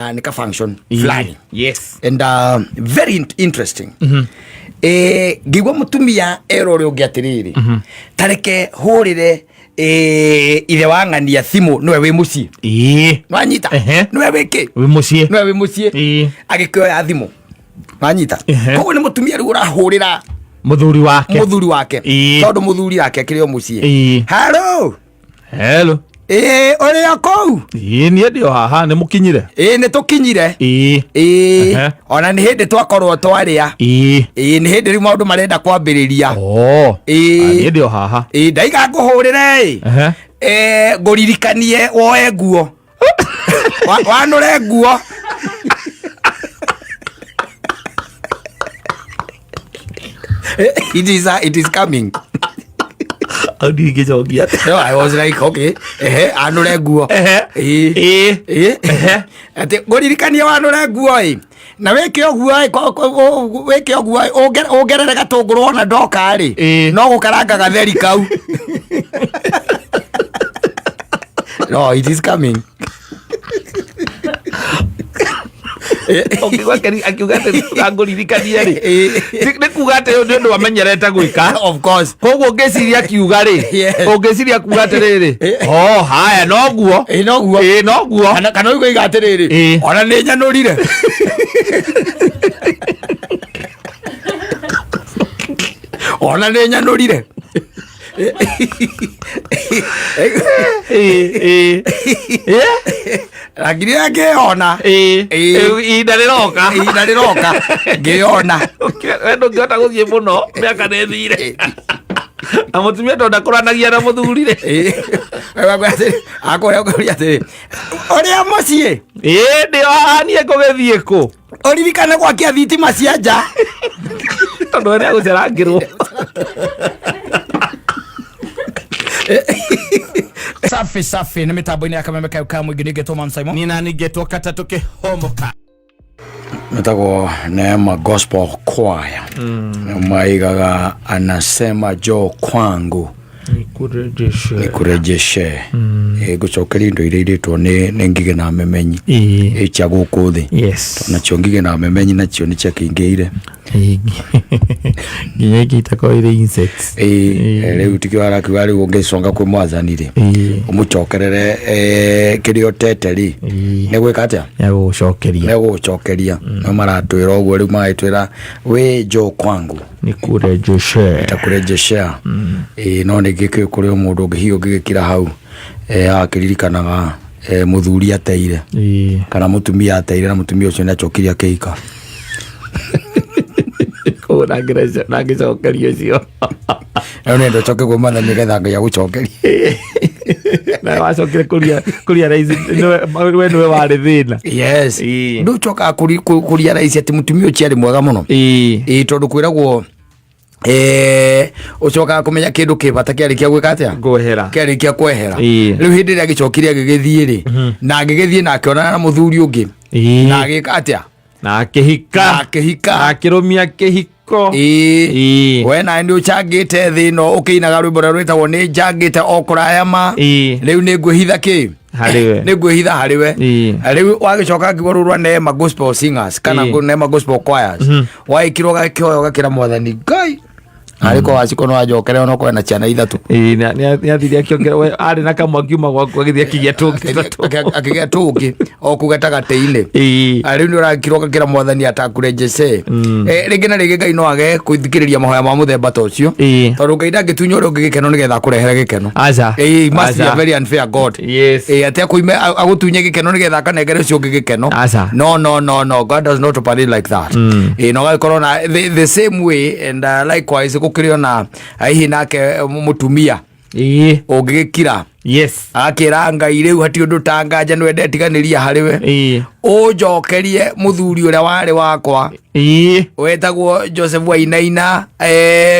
Nĩ ka function fulani and very interesting. Ngĩigua mũtumia era ũrĩa ũngĩ atĩrĩrĩ, tareke hũrĩre ithe wa ng'ania thimũ, nĩwe wĩ mũciĩ. Nwanyita? Nĩwe wĩ kĩ? Wĩ mũciĩ. Nĩwe wĩ mũciĩ. Agĩkĩoya thimũ, nwanyita? Koguo nĩ mũtumia rĩu ũrahũrĩra mũthuri wake. Mũthuri wake. Tondũ mũthuri wake akĩrĩ o mũciĩ. Halo. Hello. Ĩĩ, ũrĩ o kũu? Ĩĩ, niĩ ndĩ o haha, nĩ mũkinyire? Ĩĩ, nĩ tũkinyire. Ĩĩ. Ona nĩ hĩndĩ twakorwo twarĩa. Ĩĩ, nĩ hĩndĩ rĩu maũndũ marenda kwambĩrĩria. Oh. Ĩĩ. Niĩ ndĩ o haha. Ĩĩ, ndaiga ngũhũrĩre ĩ. Ngũririkanie woe nguo, wanũre nguo. It is coming. Au ndingĩcokia. No, I was like, okay, ehe, anũre nguo. Ĩĩ. Ĩĩ. Atĩ ngũririkanie wanũre nguo ĩ, na wĩke ũguo ĩ, wĩke ũguo ĩ, wongerere gatũngũrũ, ona ndoka rĩ, no gũkaranga gatheri kau. No, it is coming. Ũngĩigua akiuga atĩ ngũririkanie rĩ, nĩ kuga atĩ ũyũ nĩ ũndũ amenyerete gwĩka. Of course. Koguo ũngĩciria akiuga rĩ, ũngĩciria kuga atĩrĩrĩ, oh, haya, noguo. Ĩ, noguo. Ĩ, noguo. Kana ũiga atĩrĩrĩ, ona nĩ nyanũrire, ona nĩ nyanũrire. Ĩ, ĩ. Ĩ? Lakini ngĩona. Ĩ. Ihinda rĩroka. Ihinda rĩroka ngĩona. We ndũngĩhota gũthiĩ mũno, mĩaka nĩ ĩthire na mũtumia tondũ ndakũranagia na mũthuri rĩ. Akũrĩa ũkũria atĩrĩ, ũrĩa mũciĩ? Ĩ, ndĩ o haha, niĩ ngũgĩthiĩ kũ? Ũririkane gwakia thitima cia nja. Tondũ we nĩagũcerangĩrwo. Safi safi, nĩ mĩtambo-inĩ ya Kameme kayo ka mũingĩ, nĩngetwo Mam Simon. Nina ningĩtwo katatũ kĩhomoka. Metagwo Neema Gospel Choir, maigaga anasema, "Njoo kwangu nikurejeshe." Ngũcokeria indo iria irĩtwo nĩ ngigĩ na memenyi ĩ cia gũkũ thĩ. Nacio ngigĩ na memenyi nacio nĩ ciakĩingĩire. Nginya ingĩ itakorwo irĩ insects. Ĩ, rĩu tikio arakiuga rĩu ũngĩconga kwĩ mwathani rĩ, ũmũcokerere kĩrĩa ũtete rĩ, nĩ gwĩka atĩa? Nĩagũgũcokeria. Nĩ gũgũcokeria. No maratwĩra ũguo rĩu, magagĩtwĩra wĩ njoo kwangu nikurejeshe. Takurejeshea. Ĩ, no ningĩ kĩ kũrĩ o mũndũ ũngĩ hihi ũngĩgĩkira hau akĩririkanaga mũthuri ateire kana mũtumia ateire, na mũtumia ũcio nĩ acokire akĩhika. Koguo ndangĩcokeria ũcio. Rĩu nĩ ndocoke kwĩ mwathani nĩgetha Ngai agũcokerie. Na wacokire kũria raici we nĩwe warĩ thĩna. Yes. Ndũcokaga kũria raici atĩ mũtumia ũcio arĩ mwega mũno. Ĩ, tondũ kwĩragwo ũcokaga kũmenya kĩndũ kĩ bata kĩarĩkia gwĩka atĩa? Ngwehera. Kĩarĩkia kwehera. Rĩu hĩndĩ ĩrĩa agĩcokire agĩgĩthiĩ rĩ, na agĩgĩthiĩ na akĩonana na mũthuri ũngĩ na agĩka atĩa? Na akĩhika. Na akĩhika. Akĩrũmia kĩhiko. We nawe nĩ ũcangĩte thĩ ĩno ũkĩinaga rwĩmbo rũrĩa rwĩtagwo "Nĩ njangĩte o kũraya ma". Rĩu nĩ ngwĩhitha kĩ? Harĩ we. Nĩ ngwĩhitha harĩ we. Rĩu wagĩcoka ngiuga rũrũ rwa Neema Gospel Singers kana Neema Gospel Choirs, wagĩkirwo gakĩhoya ũgakĩra mwathani Ngai arĩ ko waciko no anjokere onokorwo na ciana ithatũ. Ĩĩ, nĩ athire akĩongera, we arĩ na kamwe akiuma gwaku agĩthiĩ akĩgĩa tũngĩ tũtatũ. Akĩgĩa tũngĩ o kũ gatagatĩ-inĩ. Rĩu nĩ ũrakirwo ũgakĩra mwathani atakurejece. Rĩngĩ na rĩngĩ Ngai no age gũthikĩrĩria mahoya ma mũthemba ta ũcio, tondũ Ngai ndangĩtunya ũrĩa ũngĩ gĩkeno nĩgetha akũrehere gĩkeno. Aca. He must be a Aca. very unfair God. Atĩ akũime agũtunye gĩkeno nĩgetha akanengere ũcio ũngĩ gĩkeno. Aca. No, no, no, no, God does not operate like that. Na ũgagĩkorwo na the same way and likewise gũkĩrĩ ona hihi nake mũtumia ũngĩgĩkira akĩra Ngai rĩu hati ũndũ ta nganja nĩwe ndetiganĩria harĩ we, ũnjokerie mũthuri ũrĩa warĩ wakwa wetagwo Joseph Wainaina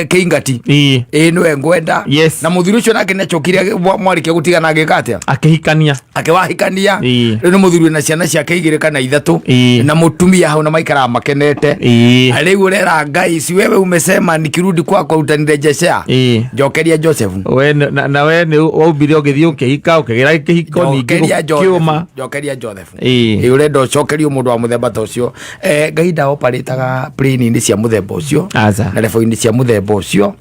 Kĩingati. Ĩ, nĩwe ngwenda. Na mũthuri ũcio nake nĩacokire mwarĩkia gũtigana agĩka atĩa? Akĩhikania. Akĩwahikania. Rĩu nĩ mũthuri wĩna ciana ciake igĩrĩ kana ithatũ na mũtumia hau, na maikaraga makenete. Rĩu ũrera Ngai, si wewe umesema nikirudi kwako utanirejeshea? Njokeria Joseph. We na we nĩ waumire. Ũgĩthiĩ ũkĩhika, ũkĩgĩra kĩhiko ningĩ Njokeria Joseph. gũkĩũma. Njokeria Joseph. Ĩĩ. Ĩ, ũrenda ũcokerio mũndũ wa mũthemba ta ũcio. Ngai ndaoparĩtaga plane-inĩ cia mũthemba ũcio Aca. na level-inĩ cia mũthemba ũcio.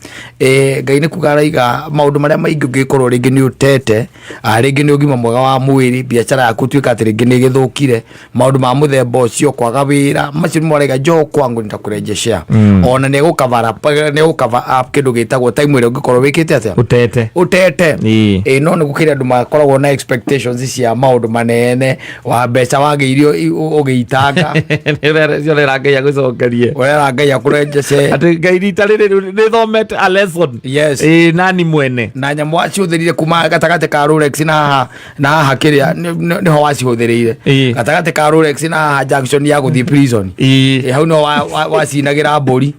Ngai nĩ kuga araiga maũndũ marĩa maingĩ ũngĩkorwo rĩngĩ nĩ ũtete, rĩngĩ nĩ ũgima mwega wa mwĩrĩ, biacara yaku tuĩka atĩ rĩngĩ nĩ ĩgĩthũkire, maũndũ ma mũthemba ũcio, kwaga wĩra, macio nĩmo araiga njoo kwangu nitakurejeshea. Ona nĩ egũkavara, nĩ egũcover up kĩndũ gĩtagwo time ĩrĩa ũngĩkorwo wĩkĩte atĩa, Ũtete. Ũtete. Ĩĩ. Ĩ, no nĩ gũkĩrĩ andũ makoragwo na expectations cia maũndũ manene wa mbeca wagĩirio ũgĩitanga. Nĩ Ngai agũcokerie. Ũrera Ngai akũrejece. Atĩ Ngai rita rĩrĩ rĩu nĩ thomete a lesson. Yes. Ĩĩ, nani mwene. Na nyamũ wacihũthĩrire kuma gatagatĩ ka Rolex na haha kĩrĩa nĩho wacihũthĩrĩire. Gatagatĩ ka Rolex na haha junction ya gũthiĩ prison. Ĩ, hau nĩho wacinagĩra mbũri.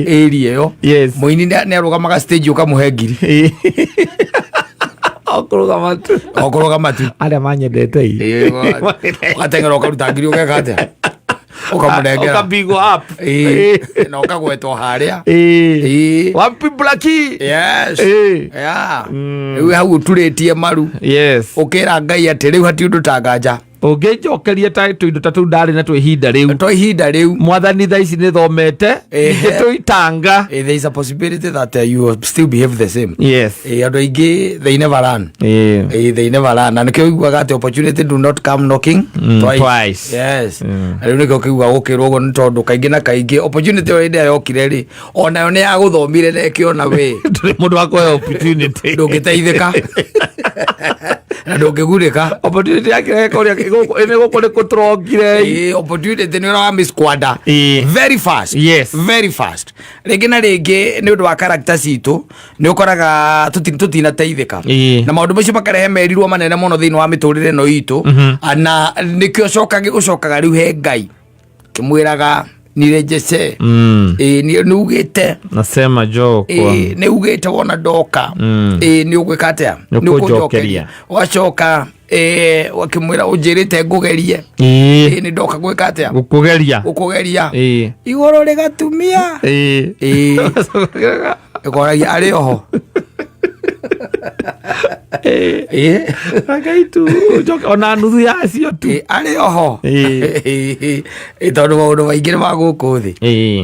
Area ĩyo. Mũini nĩ arũgamaga stage ũkamũhe ngiri. O kũrũgama tu. O kũrũgama tu. Arĩa manyendete i. Ĩ, ũgateng'era ũkaruta ngiri ũgeka atĩa, ũkamũnengera. Ũkapigwo up. Ĩ, na ũkagwetwo harĩa. Ĩ. Wapi Blackie? Yes. Ĩ. Yeah. Rĩu hau ũturĩtie maru ũkĩra Ngai atĩ rĩu hati ũndũ tanganja. Ũngĩnjokeria ta tũindo ta tũu ndarĩ na ihinda rĩu. To ihinda rĩu. Mwathani, thaa ici nĩ thomete. Ningĩ tũitanga. There is a possibility that you will still behave the same. Andũ aingĩ, they never learn. They never learn, na nĩkĩo ũiguaga atĩ opportunity do not come knocking twice. Twice. Yes. Na rĩu nĩkĩo kĩuga gũkĩrwo ũguo, nĩ tondũ kaingĩ na kaingĩ opportunity ĩyo hĩndĩ ĩrĩa yokire rĩ, onayo nĩ yagũthomire na ĩkĩona we Ndũrĩ mũndũ wa kũheo opportunity. Ndũngĩteithĩka na ndũngĩgunĩka. Opportunity yakĩreka ũrĩa nĩ gũkũ nĩ kũtũrongire. Opportunity nĩ ũrĩa wa misquander very fast. Very fast. Rĩngĩ na rĩngĩ nĩ ũndũ wa character citũ nĩ ũkoraga tũtinateithĩka na maũndũ macio makarehe merirwo manene mũno thĩinĩ wa mĩtũrĩre ĩno itũ. Na nĩkĩo ũcokaga rĩu he Ngai kĩmwĩraga nirejece. Ĩ, nĩ ugĩte. Nasema njoo kwa Ĩ, nĩ ugĩte wona ndoka, ĩ, nĩ ũgwĩka atĩa? Nĩ ũkũnjokeria. Ũgacoka, ĩ, ũkĩmwĩra ũnjĩrĩte ngũgerie. Ĩ, nĩ ndoka gwĩka atĩa? Gũkũgeria. Gũkũgeria. Igũrũ rĩgatumia. Ĩ, ĩkoragia arĩ oho. Ĩ. Ngai tu njoke ona nuthu yacio tu. Ĩ, arĩ oho. Ĩ, tondũ maũndũ maingĩ nĩ ma gũkũ thĩ.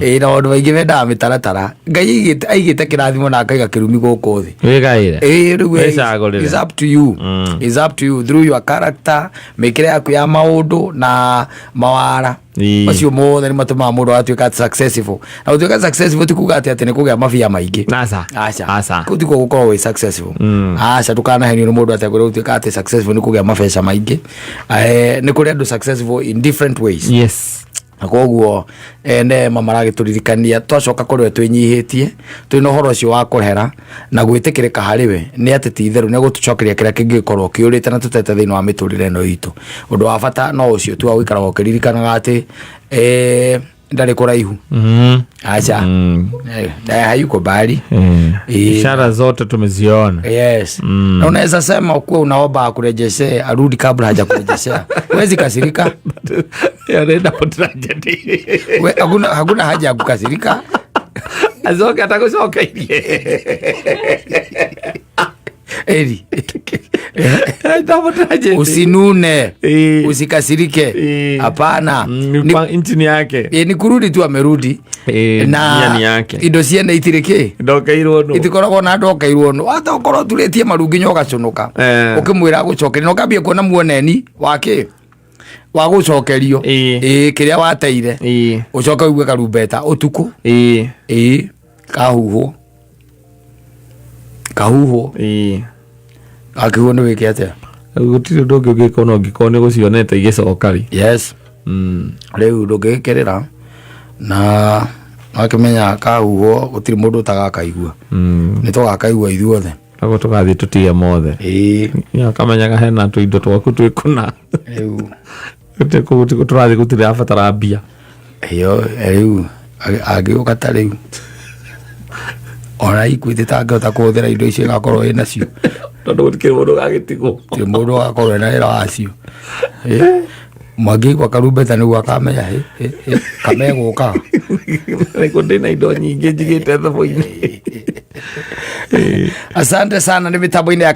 Ĩ, na maũndũ maingĩ mendaga mĩtaratara. Ngai aigĩte kĩrathimo na akaiga kĩrumi gũkũ thĩ. Wĩgaĩre. Ĩ, rĩu Wĩcagũrĩre. It's up to you. It's up to you through your character, mĩkĩre yaku ya maũndũ na mawara. Macio mothe nĩ matũmaga mũndũ agatuĩka successful, na gũtuĩka successful ti kuga atĩ nĩ kũgĩa mabia maingĩ. Aca. Aca. Aca. Kũu tikuo gũkorwo wĩ successful. Aca, ndũkanahenio nĩ mũndũ atĩ akwĩre gũtuĩka atĩ successful nĩ kũgĩa mabeca maingĩ. Nĩ kũrĩ andũ successful in different ways. Na koguo nema maragĩtũririkania twacoka kũrĩ we twĩnyihĩtie, twĩna ũhoro ũcio wa kũrehera na gwĩtĩkĩrĩka harĩ we, nĩ atĩ ti itherũ nĩ egũtũcokeria kĩrĩa kĩngĩkorwo kĩũrĩte na tũtete thĩinĩ wa mĩtũrĩre ĩno itũ. Ũndũ wa bata no ũcio tu wa gũikaraga ũkĩririkanaga atĩ ndarĩ kũraihu. Aca. Hayuko mbali. Ishara zote tumeziona. Yes. Na unaweza sema ukuwa unaomba akurejesee, arudi kabla hajakurejeshea. Huwezi kasirika. Arenda tragedy. Hakuna haja ya kukasirika. Acoke atagũcokeirie. Eri. Ndamo tragedy. Usinune. Usikasirike. Hapana. Nchi yake. Ni kurudi tu amerudi. Na Dunia ni yake. Indo ciene itirĩ kĩ? Ndokeirwo nũ. Itikoragwo na ndokeirwo nũ. Hata ũkorwo ũturĩtie maru nginya ũgacũnũka. Ũkĩmwĩra agũcokerie na ũkambia kuona muoneni wa kĩ? Wa gũcokerio. Kĩrĩa wateire. Ũcoke ũigue karumbeta ũtukũ. Kahuhwo. Kahuhwo. Akĩhuhwo nĩ wĩke atĩa? Gũtirĩ ũndũ ũngĩ ũngĩka ona ũngĩkorwo nĩ gũcionete igĩcoka rĩ. Yes. Rĩu ndũngĩgĩkĩrĩra na wakĩmenya kahuhwo gũtirĩ mũndũ ũtagakaigua. Nĩ tũgakaigua ithuothe. Koguo tũgathiĩ tũtige mothe. Nĩ akamenyaga hena tũindo twaku twĩ kũna. Rĩu Tũrathiĩ gũtirĩ rabatara mbia. Ĩyo rĩu angĩũka ta rĩu ona Equity tangĩhota kũhũthĩra indo icio ĩgakorwo ĩnacio. Tondũ gũtikĩrĩ mũndũ ũgagĩtigwo. Gũtirĩ mũndũ ũgakorwo ena wĩra wacio. Mwangĩigua karumbeta nĩguo akamenya kamegũka. Nĩguo ndĩna indo nyingĩ njigĩte thimũ-inĩ. Asante sana nĩ mĩtambo-inĩ ya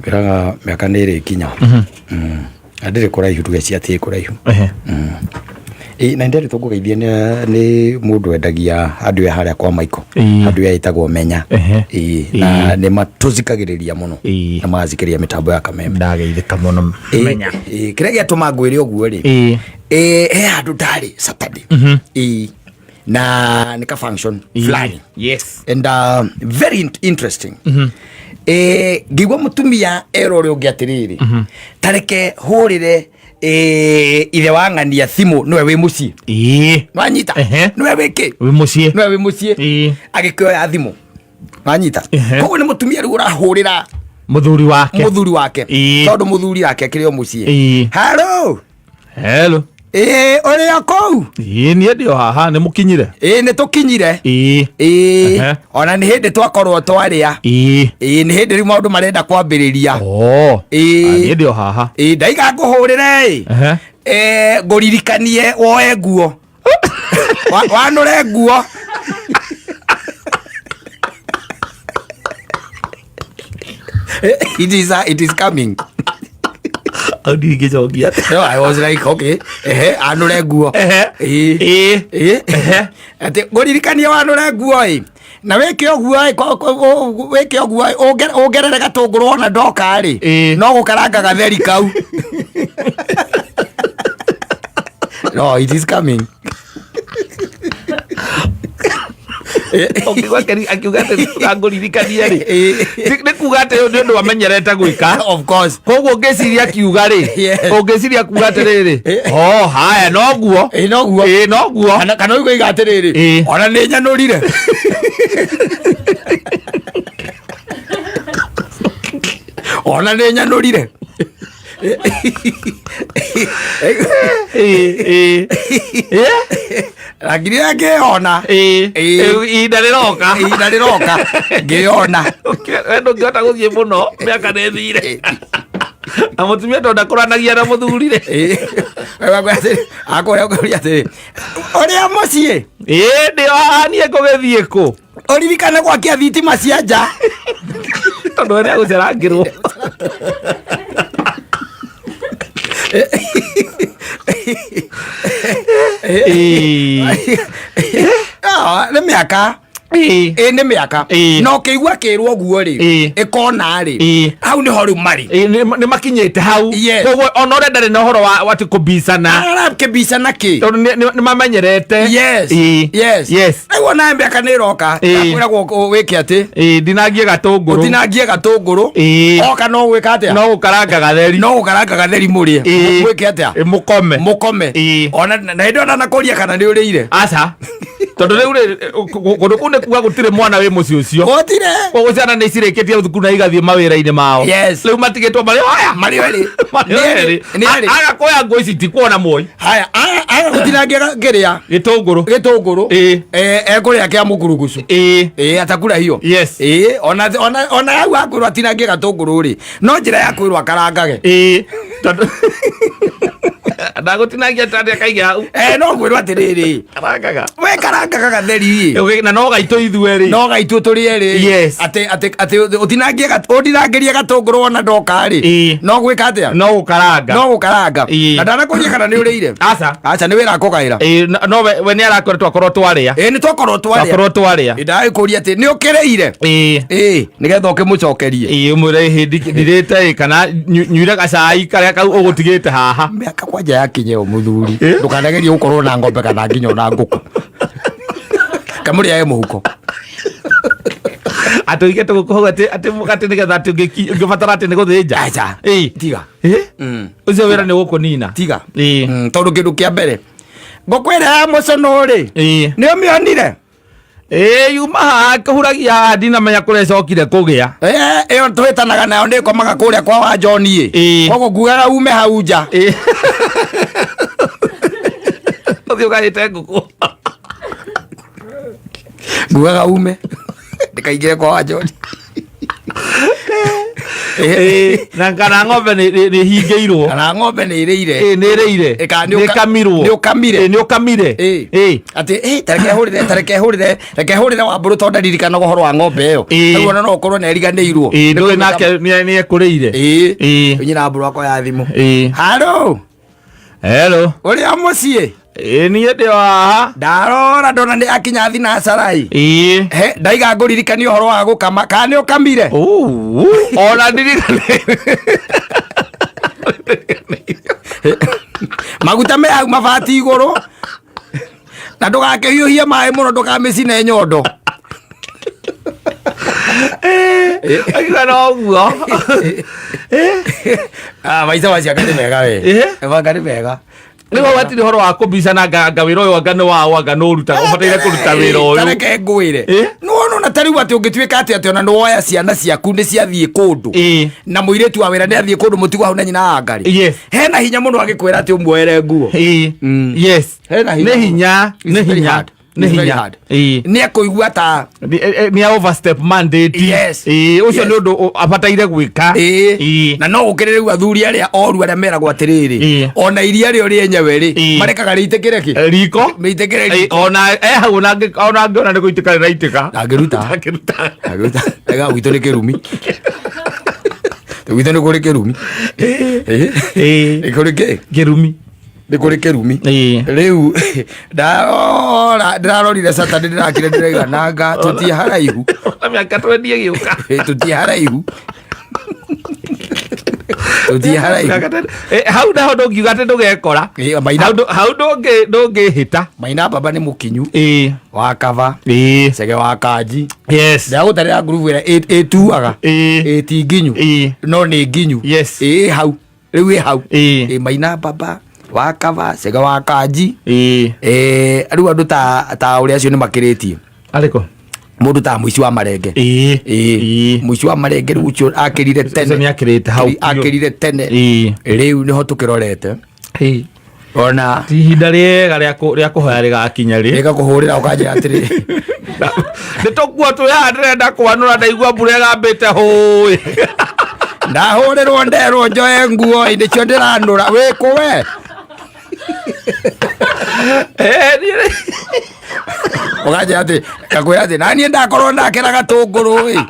Ngwĩraga mĩaka nĩ ĩrĩkinya. Na ndĩrĩ kũraihu, tuge atĩ ĩ kũraihu. Ĩ, na nderĩtwo ngũgeithie nĩ mũndũ wendagia andũ ya harĩa kwa Michael. Andũ ya ĩtagwo Menya. Ĩ, na nĩ matũthikagĩrĩria mũno. Na magathikĩrĩria mĩtambo ya Kameme. Ndageithĩka mũno. Menya. Ĩ, kĩrĩa gĩatũma ngwĩre ũguo rĩ, ĩ, he handũ ndarĩ Saturday. Ĩ, na nĩ ka function fulani. And very interesting. Ngĩigua mũtumia era ũrĩa ũngĩ atĩrĩrĩ, tareke hũrĩre ithe wa ng'ania thimũ, nĩwe wĩ mũciĩ. Nwanyita? Nĩwe wĩ kĩ? Wĩ mũciĩ. Nĩwe wĩ mũciĩ. Agĩkĩoya thimũ, nwanyita? Koguo nĩ mũtumia rĩu ũrahũrĩra mũthuri wake. Mũthuri wake. Tondũ mũthuri wake akĩrĩ o mũciĩ. Haro. Hello. Ĩ, ũrĩ o kũu? Ĩĩ, niĩ ndĩ o haha, nĩ mũkinyire? Ĩ, nĩ tũkinyire. Ĩ, ona nĩ hĩndĩ twakorwo twarĩa. Ĩ, nĩ hĩndĩ rĩu maũndũ marenda kwambĩrĩria. Ĩ. Ah, niĩ ndĩ o haha. Ĩ, ndaiga ngũhũrĩre ĩ. Ngũririkanie woe nguo, wanũre nguo. It is coming. Au ndingĩcokia. No, I was like, okay, ehe, anũre nguo. Ĩ. Ĩ. Atĩ ngũririkanie wanũre nguo ĩ, na wĩke ũguo ĩ, wĩke ũguo ĩ, wongerere gatũngũrũ, ona ndoka rĩ, no gũkaranga gatheri kau. No, it is coming. Ũngĩigua akiuga atĩ ngũririkanie rĩ, nĩ kuga atĩ ũyũ nĩ ũndũ amenyerete gwĩka. Of course. Koguo ũngĩciria akiuga rĩ, ũngĩciria kuga atĩrĩrĩ, o haya, noguo. Ĩ, noguo. Ĩ, noguo. Kana ũiga atĩrĩrĩ, ona nĩ nyanũrire, ona nĩ nyanũrire. Ĩ, ĩ. Ĩ? Lakini ngĩona. Ĩ. Ihinda rĩroka. Ihinda rĩroka ngĩona. We ndũngĩhota gũthiĩ mũno, mĩaka nĩ ĩthire, na mũtumia tondũ ndakũranagia na mũthuri rĩ. Akũrĩa ũkũria atĩrĩ, ũrĩa mũciĩ? Ĩ, ndĩ o haha, niĩ ngũgĩthiĩ kũ? Ũririkane gwakia thitima cia nja. Tondũ we nĩagũcerangĩrwo. Ĩ. Ah, nĩ mĩaka. Ĩ, nĩ mĩaka. Na ũkĩigua kĩrwo ũguo rĩ, ĩkona rĩ, hau nĩho rĩu marĩ. Ĩ, nĩ makinyĩte hau. Koguo ona ũrĩa ndarĩ na ũhoro wa atĩ kũbicana. Arakĩbicana kĩ? Tondũ nĩ mamenyerete. Yes. Rĩu ona mĩaka nĩ ĩroka. Kwĩragwo wĩke atĩ? Ĩ, ndinangie gatũngũrũ. Ũtinangie gatũngũrũ. Oka no gwĩka atĩa? No gũkaranga gatheri. No gũkaranga gatheri mũrĩe. Mwĩke atĩa? Ĩ, mũkome. Mũkome. Ona na hĩndĩ ĩyo ndanakũria kana nĩ ũrĩire. Aca, tondũ rĩu rĩ, kũndũ kũu nĩ kuga gũtirĩ mwana wĩ mũciĩ ũcio. Gũtirĩ. Koguo ciana nĩ cirĩkĩtie thukuru na igathiĩ mawĩra-inĩ mao. Rĩu matigĩtwo marĩ haya. Marĩ erĩ. Marĩ Nĩ erĩ. erĩ. Nĩ erĩ. Aga kuoya nguo ici tikuona moi. Haya, aga gũtinangia kĩrĩa? Gĩtũngũrũ. Gĩtũngũrũ. Ekũrĩa kĩa mũkurugucu. Ĩ, atakura hiyo. Ĩ, ona hau akwĩrwo atinangie gatũngũrũ rĩ, no njĩra ya kwĩrwo akarangage. Ĩ, tondũ ndagũtinangia tandĩ akaiga hau. Eh, no kwĩrwo atĩrĩrĩ, karangaga. We karangaga gatheri. Na no gaitũ ithuerĩ. No gaitũ tũrĩ erĩ. Atĩ ũtinangie ũndinangĩrie gatũngũrũ ona ndoka rĩ, no gwĩka atĩa? No gũkaranga. No gũkaranga. Na ndanakũria kana nĩ ũrĩire. Aca. Aca, nĩ wĩra akũgaĩra. Ĩ, no we nĩ arakwĩra twakorwo twarĩa. Ĩ, nĩ twakorwo twarĩa. Twakorwo twarĩa. Ndagĩkũria atĩ nĩ ũkĩrĩire? Ĩ, nĩgetha ũkĩmũcokerie. Ĩ, ũmwĩre hĩndĩ ndirĩte ĩ, kana nyuire gacai karĩa kau ũgũtigĩte haha. Mĩaka kwanja yakinye ũ mũthuri, ndũkanagerie gũkorwo na ng'ombe kana nginya ona ngũkũ, kamũrĩage mũhuko. Atĩ ũige tũgũkũ hau atĩ nĩgetha atĩ ũngĩbatara atĩ nĩ gũthĩnja. Aca. Tiga. Ĩ? Ũcio wĩra nĩ gũkũnina. Tiga. Tondũ kĩndũ kĩa mbere, ngũkũ ĩrĩa ya mũcũnũ rĩ, nĩ ũmĩonire? Ĩ, yuma haha kũhuragia haha, ndinamenya kũrĩa ĩcokire kũgĩa. Eh, ĩyo twĩtanaga nayo nĩ ĩkomaga kũrĩa kwa wa John ĩ. Koguo ngugaga ume hau nja. Ũthiĩ ũgahĩte ngũkũ. Ngugaga ume ndĩkaingĩre kwa wa John. Ĩĩ, na kana ng'ombe nĩ hingĩirwo. Kana ng'ombe nĩ ĩrĩire. Ĩĩ, nĩ ĩrĩire. Ĩ, kana nĩ ĩkamirwo. Nĩ ũkamire. Ĩĩ, nĩ ũkamire. Ĩĩ. Ĩĩ. Atĩ tareke hũrĩre, tareke hũrĩre, reke hũrĩre Wambũrũ tondũ ndaririkanaga ũhoro wa ng'ombe ĩyo. Ĩĩ. Rĩu ona no ũkorwo nĩ ariganĩirwo. Ĩĩ, ndũĩ nake nĩ ekũrĩire. Ĩĩ. Ĩĩ. Nyina Wambũrũ akoya thimũ. Ĩĩ. Halo. Hello. Ũrĩa mũciĩ? Ĩĩ, niĩ ndĩ o haha. Ndarora ndona nĩ akinya thinacarai. Ĩĩ. He, ndaiga ngũririkanie ũhoro wa gũkama. Kana nĩ ũkamire? Uu, ona ndirikane. Maguta me hau mabati igũrũ. Na ndũgakĩhiũhie maĩ mũno ndũkamĩcine nyondo. Akiuga no ũguo. Ah, maica macio anga nĩ mega we. Anga nĩ mega. Rĩu hau hatirĩ ũhoro wa kũbicana anga wĩra ũyũ anga nĩ waũ anga nĩ ũrutaga ũbataire kũruta wĩra ũyũ. Tareke ngwĩre. Nĩwona ona ta rĩu atĩ ũngĩtuĩka atĩ atĩ ona nĩwoya ciana ciaku nĩ ciathiĩ kũndũ. Na mũirĩtu wa wĩra nĩ athiĩ kũndũ mũtigwo hau na nyina wa ngarĩ. Yes. Hena hinya mũno agĩkwĩra atĩ ũmuoere nguo. Yes. Hena hinya. Nĩ hinya, It's nĩ very hinya. hard. Nĩ It's very hinya. hard. Ĩĩ. Nĩ ekũigua ta Nĩ a overstep mandate. Yes. Ĩĩ, ũcio Yes. nĩ ũndũ abataire gwĩka. Ĩĩ. Ĩĩ. Na no gũkĩrĩ rĩu athuri arĩa oru arĩa meragwo atĩrĩrĩ, Ĩĩ. ona iria rĩo rĩenyewe rĩ, Ĩĩ. marekaga rĩitĩkĩre kĩ? Riko. Rĩitĩkĩre Ĩĩ, riko. ona e hau ona angĩona nĩ gũitĩka rĩraitĩka. Ndangĩruta. Ndangĩruta. Ndangĩruta. Ega gwitũ nĩ kĩrumi. Gwitũ nĩ kũrĩ kĩrumi. Ĩĩ. Ĩĩ. Nĩ kũrĩ kĩ? Kĩrumi. Nĩ kũrĩ kĩrumi. Ĩĩ. Rĩu ndarora ndĩrarorire Saturday ndĩrakire ndĩraiga nanga tũtiĩ haraihu. Ona mĩaka twendi ĩgĩũka. Tũtiĩ haraihu. Tũtiĩ haraihu. Mĩaka twendi. Hau naho ndũngiuga atĩ ndũgekora. Ĩĩ, maina Hau ndũngĩhĩta. Maina baba nĩ mũkinyu Ĩĩ. wa kaba Ĩĩ. cege wa kanji. Yes. Ndĩragũtarĩra ngurubu ĩrĩa ĩtuaga. Ĩĩ. Ĩ ti nginyu. Ĩĩ. No nĩ nginyu. Yes. Ĩ hau. Rĩu ĩ hau. Ĩĩ. Ĩ maina baba wa kaba cege wa kanji. Ĩĩ. Rĩu andũ ta ũrĩa acio nĩ makĩrĩtie. Arĩkũ? Mũndũ ta mũici wa marenge. Ĩĩ. Ĩĩ. Ĩĩ. Mũici wa marenge rĩu ũcio akĩrire Ũcio tene. nĩ akĩrĩte hau biũ. Akĩrire tene. Ĩĩ. Rĩu nĩho tũkĩrorete. Ĩĩ. Ona Ti ihinda rĩega rĩa kũhoya rĩgakinya rĩ. rĩgakũhũrĩra ũkanjĩra atĩrĩ. Nĩ tũkuo twĩ haha ndĩrenda kwanũra ndaigua mbura ĩgambĩte hũĩ. Ndahũrĩrwo nderwo njoe nguo nĩcio ndĩranũra wĩkũ we. Ũkanjĩra atĩ ngakwĩra atĩ naniĩ ndakorwo ndakĩra gatũngũrũ ĩ.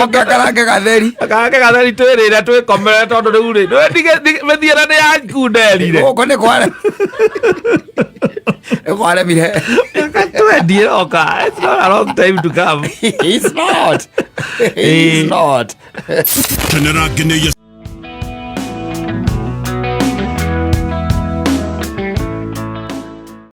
Oke akarange gatheri. Akarange gatheri twĩrĩre twĩkomere tondũ rĩu rĩ mĩthiĩre nĩ yakunderire. Gũkũ nĩ kware. Nĩ kwaremire. Mĩaka twendi ĩroka. It's not a long time to come. It's not. It's not. Kenera ngenĩiye.